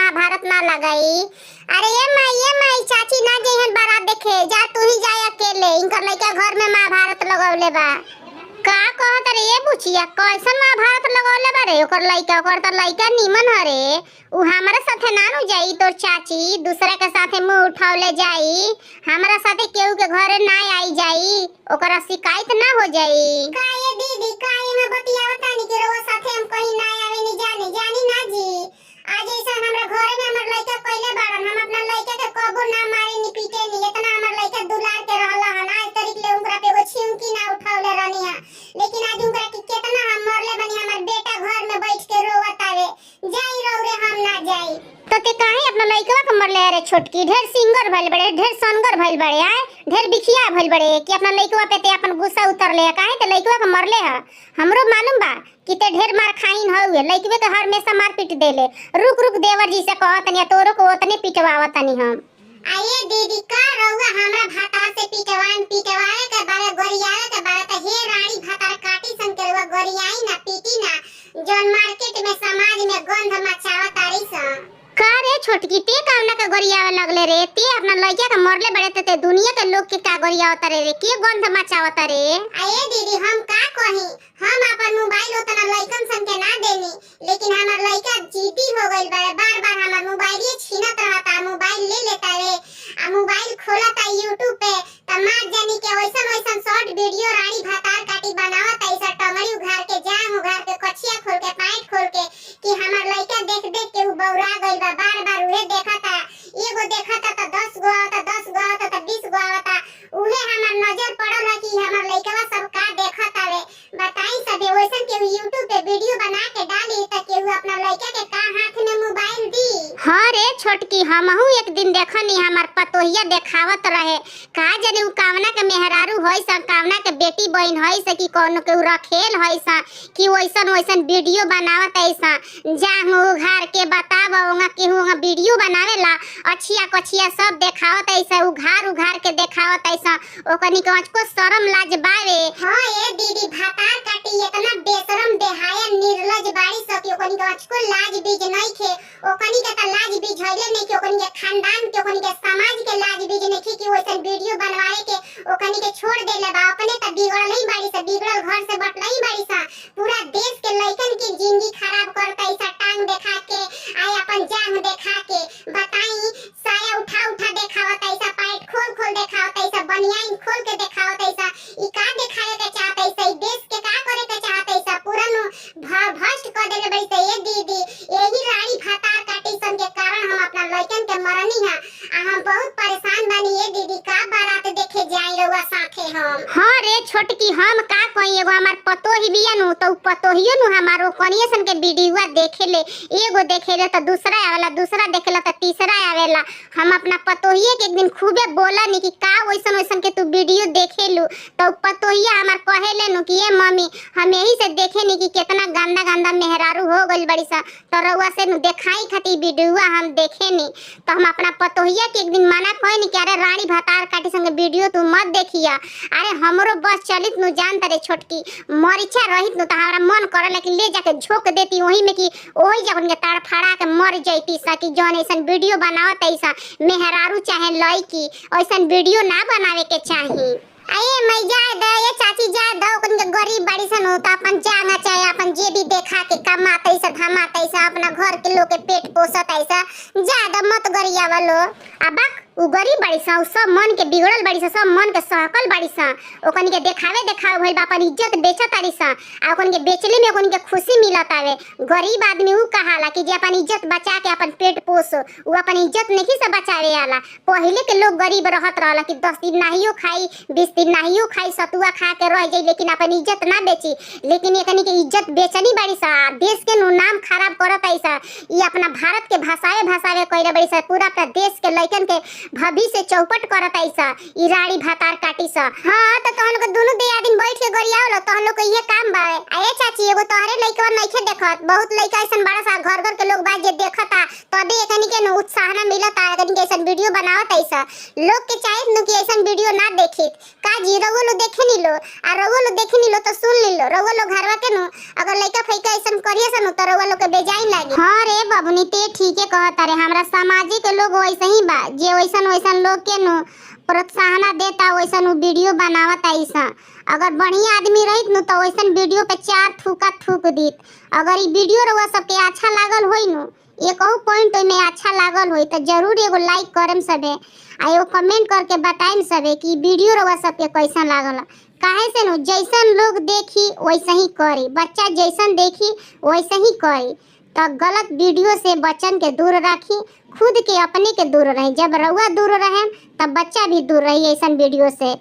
महाभारत ना लगाई। अरे ये माई, ये माई, चाची ना जइहन बारात देखे, जा तू ही जाए अकेले, इनकर लइका घर में महाभारत लगवले बा। का कहत रे ये बुचिया, कैसन महाभारत लगवले बा रे ओकर लइका? ओकर त लइका नीमन हरे। उ हमरा साथे ना नु जाई तोर चाची, दूसरा के साथे मुंह उठावले जाई, हमरा साथे केहू के घरे ना आई जाई, ओकरा शिकायत ना हो जाई। का ये दीदी, का ये में बतियावतानी कि रउआ साथे हम कहीं ना आवे नी जानी जानी ना जी। आज ऐसा हमरा घरे में हमर लइका कइले बाड़न, हम अपना लइका के कबो ना मारे नी पीटे नी, इतना हमर लइका दुलार के रहला हन, आज तरीक ले उनकरा पे एगो छिउकी ना उठावले रहनी हा, लेकिन आज उनकरा के केतना हम मरले बनी, हमर बेटा घर में बैठ के रोवत आवे। जाई रहो रे, हम ना जाई। तो ते काहे अपना लइकवा के मरले रे छोटकी? ढेर सिंगर भइल बड़े, ढेर सनगर भइल बड़े, आए ढेर बिखिया भइल बड़े कि अपना लइकवा पे ते अपन गुस्सा उतर ले, काहे ते लइकवा के मरले ह? हमरो मालूम बा कि ते ढेर मार खाइन हउए, लइकवे के हमेशा मार पीट देले। रुक रुक देवर जी से कहतनी, तोरो को ओतने पिटवावतनी हम। आये दीदी, का रउआ हमरा भातार से पिटवान पिटवावे के बारे गरियावे के बारे त हे रानी भातार काटी सन के रउआ गरियाई ना पीटी ना, जौन मार्केट में समाज में गंध मचावत तारी सन। का रे छोटकी, ते कामना के गरियावे लगले रे? ते अपना लइका के मरले बड़े ते, ते दुनिया के लोग के का गरियावत रे रे, के गंध मचावत रे? आये दीदी, हम का कही, हम अपन मोबाइल उतना लइकन सन के ना देनी, लेकिन हमर लइका जिद्दी हो गइल बारे, बार बार हमर मोबाइल छीनत रहता, मोबाइल ले लेता रे, आ मोबाइल खोलता यूट्यूब पे त मार जानी के ओइसन ओइसन शॉर्ट वीडियो रानी भातार काटी बनावत, ऐसा टंगड़ी उघार के, जांग उघार के, कछिया खोल के, पैंट खोल के, कि हमर लइका देख देख के उ बौरा गइल बा, बार बार उहे देखता, एगो देखता त 10 गो आवता, 10 गो आवता त 20 गो आवता, उहे हमर नजर पड़ल है कि हमर लइकवा सब का देखत आवे। बताई सबे ओइसन के यूट्यूब पे वीडियो बना के डाली त केहू अपना लइका के का हाथ में मोबाइल दी? हाँ रे छोटकी, हमहू एक दिन देखनी हमार पतोहिया देखावत रहे, का जाने उ कावना के मेहरारू होई सा, कावना के बेटी बहन होई सा, कि कोनो के उ रखेल होई सा, कि ओइसन ओइसन वीडियो बनावत ऐसा जाहू उघार के बताब ओंगा केहू ओंगा वीडियो बनावेला, अछिया कछिया सब देखावत ऐसा, उघार उघार के देखावत ऐसा, ओकनी के को शरम लाज बावे। हाँ ये दीदी, भातार काटी इतना बेशरम बेहाया निर्लज बाड़ी स कि ओकनी के अचको लाज बीज नहीं खे, ओकनी के त लाज बीज हइले नहीं कि ओकनी के खानदान के, ओकनी के समाज के लाज बीज नहीं खे कि ओइसन वीडियो बनवावे के ओकनी के छोड़ देले बा, अपने त बिगड़ल ही बाड़ी स, बिगड़ल घर से बटल ही बाड़ी स, पूरा देश के लइकन के जिंदगी खराब करता ऐसा टांग देखा के, आय अपन जांग देखा के, बताई साया उठा उठा देखावत ऐसा, पैंट खोल खोल देखावत ऐसा, बनियाइन खोल के देखावत ऐसा, ई का देखावे के चाहत ऐसा, ई देश के का करे के चाहत ऐसा, पूरा नु भ्रष्ट कर देले बड़ी से। ये दीदी, यही रानी भातार काटी सन के कारण हम अपना लइकन के मरनी है, आ हम बहुत परेशान बानी। ये दीदी, का बारात देखे जाई रउआ साथे हम? हाँ रे छोटकी, हम का कही, एगो हमार पतोही बिया नु, त उ पतोहियो नु हमार ओकनिए सन के वीडियोवा देखेले, एगो देखेले त दूसरा आवेला, दूसरा देखेला त तीसरा आवेला। हम अपना पतोहिए के एक दिन खूबे बोलनी कि का ओइसन ओइसन के तू वीडियो देखेलू, त उ पतोहिया हमार कहेले नु कि ये मम्मी, हम यही से देखेनी कि केतना गंदा गंदा मेहरारू हो गइल बड़ी सा, त रउआ से नु देखाई खातिर वीडियोवा हम देखेनी। त हम अपना पतोहिया के एक दिन मना कहनी कि अरे रानी भातार काटी संगे वीडियो तू मत देखिया, अरे हमरो बस चलित नु जान तरे छोटकी, मरीचा रहित नु त हमरा मन करला कि ले जाके झोंक देती ओही में, कि ओही जगह के ताड़ फाड़ा के मर जैती सा, कि जौन ऐसन वीडियो बनावत ऐसा मेहरारू चाहे लड़की ऐसन वीडियो ना बनावे के चाही। आये मैं जाए दे, ये चाची जाए दो, ओकन के गरीब बाड़ी सन हो त अपन जाना चाहे अपन जे भी देखा के कमात ऐसा धमात ऐसा अपना घर के लोग के पेट पोसत ऐसा, जा मत गरियावा लो। आ बाक उ गरीब बाड़ी सा, उ सब मन के बिगड़ल बाड़ी सा, सब मन के सहकल बाड़ी सा, ओकन के देखावे देखावे भइल बा, अपन इज्जत बेचत तारी सा, आ ओकन के बेचले में ओकन के खुशी मिलत आवे। गरीब आदमी उ कहाला कि जे अपन इज्जत बचा के अपन पेट पोस, उ अपन इज्जत नहीं से बचावे आला। पहिले के लोग गरीब रहत रहला कि 10 दिन नाहियो खाई, 20 दिन नाहियो खाई, सतुआ खा के रह जाई, लेकिन अपन इज्जत ना बेची। लेकिन एकनी के इज्जत बेचनी बाड़ी सा, देश के नु नाम खराब करत ऐसा, ई अपना भारत के भाषावे भाषावे कइले बाड़ी सा, पूरा अपना देश के लइकन के भविष्य चौपट करत ऐसा ई रानी भातार काटी सा। हां त तहन लोग दोनों दियादिन बैठ के गरियावल, तहन लोग के इहे काम बा। आए चाची, एगो तोहरे लइकवा नइखे देखत, बहुत लइका ऐसन बड़ा सा घर घर के लोग बा जे देखता, तबे एकनी के न उत्साह ना मिलत आ, एकनी के ऐसन वीडियो बनावत ऐसा लोग के चाहिए नु कि ऐसन वीडियो ना देखित। का जी रउआ लोग देखे नी लो, आ रउआ लोग देखे नी लो तो सुन ली लो। रउआ लोग घरवा के नु अगर लइका फइका ऐसन करिए सन तो रउआ लोग के बेजाई लागी। हां रे बबुनी, ते ठीके कहत रे। हमरा सामाजिक लोग वैसे ही बा, जे वैसन वैसन लोग के नु प्रोत्साहन देता वैसन उ वीडियो बनावत ऐसा। अगर बढ़िया आदमी रहित नु तो वैसन वीडियो पे चार थूका थूक दीत। अगर ई वीडियो रउआ सबके अच्छा लागल होई नु, एकहु पॉइंट ओइमे अच्छा लागल होई तो जरूर एगो लाइक करम सबे, आ एगो कमेंट करके बताइम सबे कि वीडियो रउआ सबके कैसन लागल। काहे से नु जैसन लोग देखी वैसे ही करी, बच्चा जैसन देखी वैसे ही करी। तो गलत वीडियो से बच्चन के दूर राखी, खुद के अपने के दूर रही। जब रउआ दूर रहेम तब बच्चा भी दूर रही ऐसन वीडियो से।